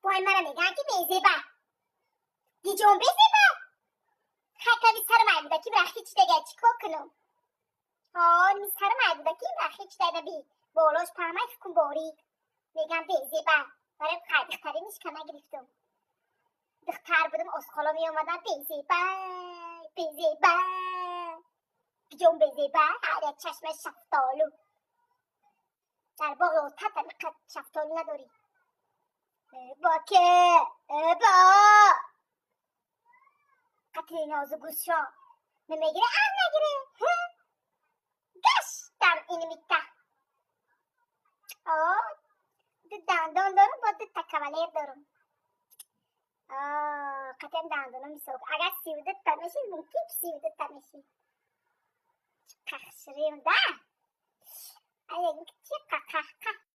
Бой мара меган, ки безеба. Диҷон безеба. Хакави сари майбуда ки рахи чидага, чӣ кор кунам? Ҳо, ми сари майбуда ки рахи чидага би. Болош паҳмай кун борик. Меган безеба. Барои хай духтари мишка нагирифтум. Духтар будам, осқола меомадан безеба, безеба. Диҷон безеба, ҳар як чашма шафтолу. Дар боғи отат ҳамиқад шафтолу надорӣ. Э, боке, э, бо. Қатли нозу гӯшо. Намегире, а нагире. Гаштам инмита. О, ду дандон дорам, бо дута кавалер дорам. Қатиам дандонам мисол. Агар 32та мешид, мумкин ки 32та мешид. Чӣ қахширем да? Ай, чӣ қақақа.